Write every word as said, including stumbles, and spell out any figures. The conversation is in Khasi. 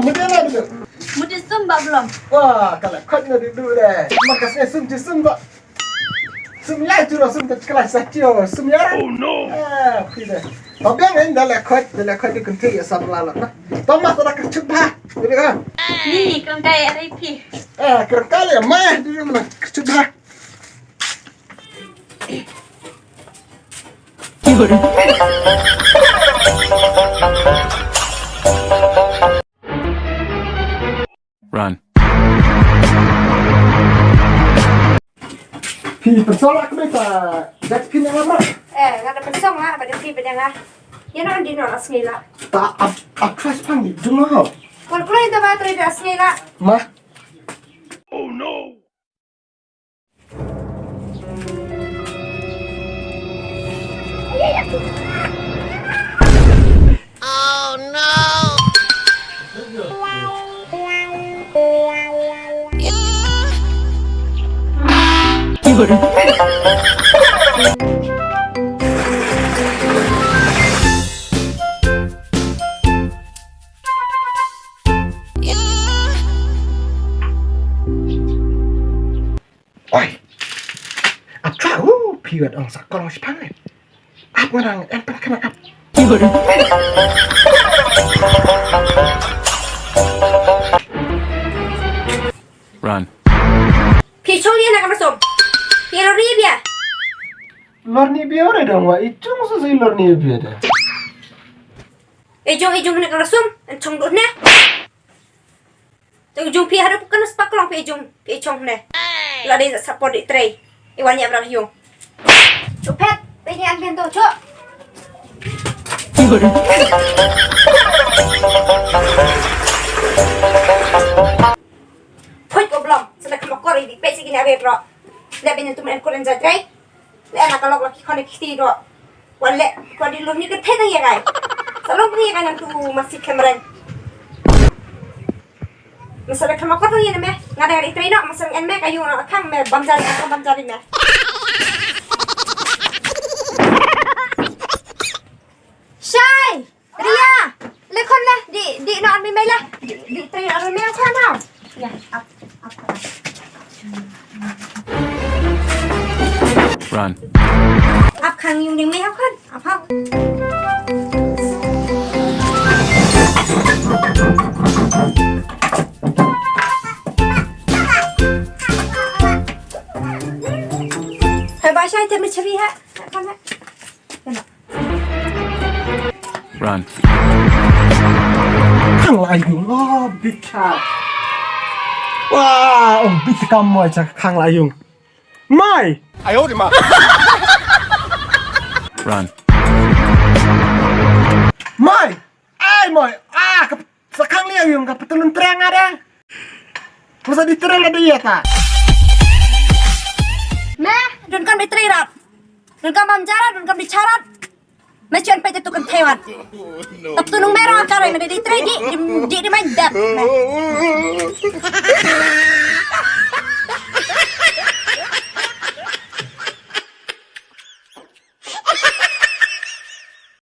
Mut ïa la dulu. Mut ïa sum ba blom. Wah, ka la khot na dulu deh. Mar ka sngi sum ji sum ba. Sum ïa juro sum ta kala sa tio sum ïa. Oh no. Ah, phi deh. Ba biang en da la khot, da la khot di kunti ïa sam la la. To ma ta da ka chut ba. Dulu ka. Ni kan kai ari phi. Ah, kan kai le ma dulu ma ka chut ba. Run. Phi pynsong la kmie ta dat phi na ma. Eh, nga da pynsong la ba da phi ba da nga. Ïa no andi no la sngi la. Ta ap ap tras pang ni dung no. Kon kloi ta ba trei da sngi la. Ma. Oh no. Oi. Ap cha u phi wat ong sa kong shi pang. Ap ngan ang em pan kana ap. Run. Phi chong ïa na kamra som. Phi lor ni bia. Lor ni bia ore dong wa i chung sa sa lor ni bia da. Ejong ejong na kamra som. An chong do na. Te u jong phi haduh pukun spa klong phi jong phi jong ne. La dei sa support di trei. I wan ïa bra yung. Chupet, phi ni an phi to chuk. Phoit ko blom, sa da kama kor di pesi kini are bro. La bin tu men kuren za trei. Le na ka lok la ki khone ki ti do. Wan le ko di lum ni ka thai nang ïa kai. Sa lum ni ïa kai nang tu masi kemren. Masa da kama ko nang ïa me. Nga da ri trei no masa en me ka yu no khang me bam jari ka bam jari me. Shai! Ria, le khon le, di, di no an mi mai le. Di, di trei an mi mai khon no. Ya, ap, ap khon. Run. Ap khang yu ni mai khon, ap khang. Hai ba shai te me chari ha. Khon le. Run. Khang la yung. Oh, big cat. Wow, oh, big cat mo cha khang la yung. Mai. Ayo di ma. Run. Mai. Ai mai. Ah, ka sa khang la yung ka patalun terang ada. Masa di terang ada ya ta. Me, don kam di trei rap. Don kam bam jara, don kam di charat. Me chen pe tu kan thewat. Tap tu nung merah kare me di trei di di di main dep.